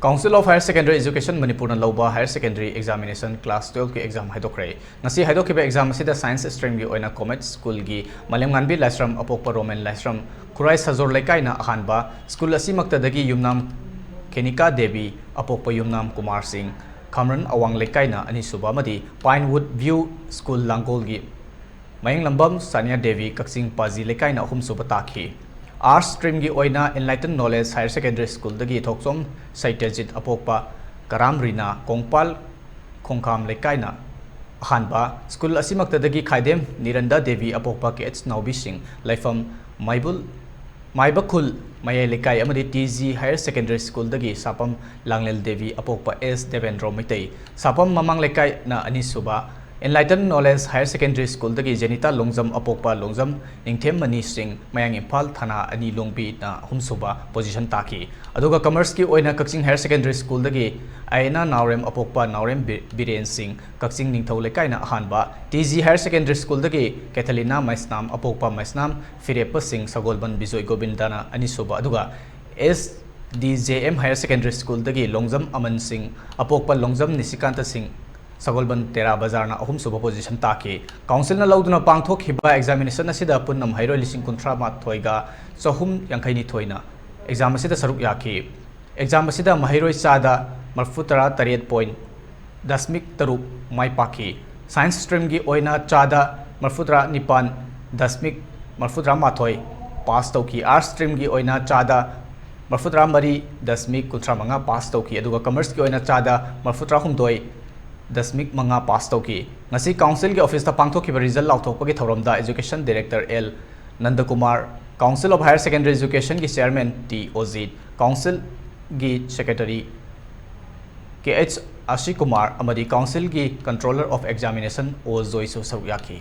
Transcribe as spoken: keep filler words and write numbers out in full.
Council of Higher Secondary Education ꯃꯅꯤꯄꯨꯔꯅ ꯂꯧꯕ Higher Secondary Examination Class twelve ꯀꯤ exam ꯍꯥꯏꯗꯣꯛꯈ꯭ꯔꯦ꯫ ꯉꯁꯤ ꯍꯥꯏꯗꯣꯛꯈꯤꯕ exam ꯑꯁꯤꯗ Science stream ꯒꯤ ꯑꯣꯏꯅ Comet School ꯒꯤ ꯃꯥꯂꯦꯝꯉꯥꯟꯕꯤ ꯂꯥꯏꯁ꯭ꯔꯝ ꯑꯄꯣꯛꯄ ꯔꯣꯃꯦꯟ ꯂꯥꯏꯁ꯭ꯔꯝ ꯈꯨꯔꯥꯏ ꯁꯖꯣꯔ ꯂꯩꯀꯥꯏꯅ ꯑꯍꯥꯟꯕ, school ꯑꯁꯤꯃꯛꯇꯗꯒꯤ ꯌꯨꯝꯅꯥꯝ ꯈꯦꯅꯤꯀꯥ ꯗꯦꯕꯤ ꯑꯄꯣꯛꯄ ꯌꯨꯝꯅꯥꯝ ꯀꯨꯃꯥꯔ ꯁꯤꯡ ꯈꯥꯝꯔꯟ ꯑꯋꯥꯡ ꯂꯩꯀꯥꯏꯅ ꯑꯅꯤꯁꯨꯕ ꯑꯃꯗꯤ Pinewood View School ꯂꯥꯡꯒꯣꯜꯒꯤ ꯃꯌꯦꯡꯂꯝꯕꯝ ꯁꯥꯅꯤꯌꯥ ꯗꯦꯕꯤ ꯀꯛꯆꯤꯡ ꯄꯥꯖꯤ ꯂꯩꯀꯥꯏꯅ ꯑꯍꯨꯝꯁꯨꯕ ꯇꯥꯈꯤ꯫ Arts stream ꯒꯤ ꯑꯣꯏꯅ Enlighten Knowledge Higher Secondary School ꯗꯒꯤ ꯊꯣꯛꯆꯣꯝ ꯁꯩꯇ꯭ꯌꯖꯤꯠ ꯑꯄꯣꯛꯄ ꯀꯔꯥꯝ ꯔꯤꯅꯥ ꯀꯣꯡꯄꯥꯜ ꯈꯣꯡꯈꯥꯝ ꯂꯩꯀꯥꯏꯅ ꯑꯍꯥꯟꯕ, school ꯑꯁꯤꯃꯛꯇꯗꯒꯤ ꯈꯥꯏꯗꯦꯝ ꯅꯤꯔꯟꯗꯥ ꯗꯦꯕꯤ ꯑꯄꯣꯛꯄ ꯀꯦ ꯑꯩꯆ ꯅꯥꯎꯕꯤꯁꯤꯡ ꯂꯩꯐꯝ ꯃꯥꯏꯕꯨꯜ, ꯃꯥꯏꯕꯈꯨꯜ ꯃꯌꯥꯏ ꯂꯩꯀꯥꯏ ꯑꯃꯗꯤ T G Higher Secondary School ꯗꯒꯤ ꯁꯥꯄꯝ ꯂꯥꯡꯂꯦꯜ ꯗꯦꯕꯤ ꯑꯄꯣꯛꯄ ꯑꯦꯁ ꯗꯦꯕꯦꯟꯗ꯭ꯔꯣ ꯃꯩꯇꯩ, ꯁꯥꯄꯝ ꯃꯃꯥꯡ ꯂꯩꯀꯥꯏꯅ ꯑꯅꯤꯁꯨꯕ, Enlighten Knowledge Higher Secondary School ꯗꯒꯤ ꯖꯦꯅꯤꯇꯥ ꯂꯣꯡꯖꯝ ꯑꯄꯣꯛꯄ ꯂꯣꯡꯖꯝ ꯅꯤꯡꯊꯦꯝꯃꯅꯤ ꯁꯤꯡ ꯃꯌꯥꯡ ꯏꯝꯐꯥꯜ ꯊꯥꯅꯥ ꯑꯅꯤ ꯂꯣꯡꯕꯤꯅ ꯑꯍꯨꯝꯁꯨꯕ position ꯇꯥꯈꯤ꯫ ꯑꯗꯨꯒ Commerce ꯀꯤ ꯑꯣꯏꯅ ꯀꯛꯆꯤꯡ Higher Secondary School ꯗꯒꯤ ꯑꯌꯦꯅꯥ ꯅꯥꯎꯔꯦꯝ ꯑꯄꯣꯛꯄ ꯅꯥꯎꯔꯦꯝ ꯕꯤ-, ꯕꯤꯔꯦꯟ ꯁꯤꯡ ꯀꯛꯆꯤꯡ ꯅꯤꯡꯊꯧ ꯂꯩꯀꯥꯏꯅ ꯑꯍꯥꯟꯕ, T G Higher Secondary School ꯗꯒꯤ ꯀꯦꯊꯂꯤꯅꯥ ꯃꯩꯁꯅꯥꯝ ꯑꯄꯣꯛꯄ ꯃꯩꯁꯅꯥꯝ ꯐꯤꯔꯦꯞꯄ ꯁꯤꯡ ꯁꯒꯣꯜꯕꯟ ꯕꯤꯖꯣꯏ ꯒꯣꯕꯤꯟꯗꯅ ꯑꯅꯤꯁꯨꯕ, ꯑꯗꯨꯒ S D J M Higher Secondary School ꯗꯒꯤ ꯂꯣꯡꯖꯝ ꯑꯃꯟ ꯁꯤꯡ ꯑꯄꯣꯛꯄ ꯂꯣꯡꯖꯝ ꯅꯤꯁꯤꯀꯥꯟꯇ ꯁꯤꯡ ꯁꯒꯣꯜꯕꯟ ꯇꯦꯔꯥ ꯕꯖꯥꯔꯅ ꯑꯍꯨꯝꯁꯨꯕ position ꯇꯥꯈꯤ꯫ Council ꯅ ꯂꯧꯗꯨꯅ ꯄꯥꯡꯊꯣꯛꯈꯤꯕ examination ꯑꯁꯤꯗ ꯄꯨꯟꯅ ꯃꯍꯩꯔꯣꯏ ꯂꯤꯁꯤꯡ ꯀꯨꯟꯊ꯭ꯔꯥ ꯃꯥꯊꯣꯏꯒ ꯆꯍꯨꯝ ꯌꯥꯡꯈꯩ ꯅꯤꯊꯣꯏꯅ exam ꯑꯁꯤꯗ ꯁꯔꯨꯛ ꯌꯥꯈꯤ꯫ Exam ꯑꯁꯤꯗ ꯃꯍꯩꯔꯣꯏ ꯆꯥꯗ ꯃꯔꯐꯨ ꯇꯔꯥ ꯇꯔꯦꯠ point ꯗꯁꯃꯤꯛ ꯇꯔꯨꯛ ꯃꯥꯏ ꯄꯥꯛꯈꯤ꯫ Science stream ꯒꯤ ꯑꯣꯏꯅ ꯆꯥꯗ ꯃꯔꯐꯨ ꯇꯔꯥ ꯅꯤꯄꯥꯟ ꯗꯁꯃꯤꯛ ꯃꯔꯐꯨ ꯇꯔꯥ ꯃꯥꯊꯣꯏ pass ꯇꯧꯈꯤ꯫ Arts stream ꯒꯤ ꯑꯣꯏꯅ ꯆꯥꯗ ꯃꯔꯐꯨ ꯇꯔꯥ ꯃꯔꯤ ꯗꯁꯃꯤꯛ ꯀꯨꯟꯊ꯭ꯔꯥ ꯃꯉꯥ pass ꯇꯧꯈꯤ, ꯑꯗꯨꯒ Commerce ꯀꯤ ꯑꯣꯏꯅ ꯆꯥꯗ ꯃꯔꯐꯨ ꯇꯔꯥ ꯍꯨꯝꯗꯣꯏ ꯗꯁꯃꯤꯛ ꯃꯉꯥ pass ꯇꯧꯈꯤ꯫ ꯉꯁꯤ Council ꯒꯤ office ꯇ ꯄꯥꯡꯊꯣꯛꯈꯤꯕ result ꯂꯥꯎꯊꯣꯛꯄꯒꯤ ꯊꯧꯔꯝꯗ Education Director ꯑꯦꯜ ꯅꯟꯗꯀꯨꯃꯥꯔ, Council of Higher Secondary Education ꯒꯤ Chairman ꯇꯤ ꯑꯣꯖꯤꯠ, Council ꯒꯤ Secretary ꯀꯦ ꯑꯩꯆ ꯑꯁꯤꯀꯨꯃꯥꯔ ꯑꯃꯗꯤ Council ꯒꯤ Controller of Examination ꯑꯣ ꯖꯣꯏꯁꯨ ꯁꯔꯨꯛ ꯌꯥꯈꯤ꯫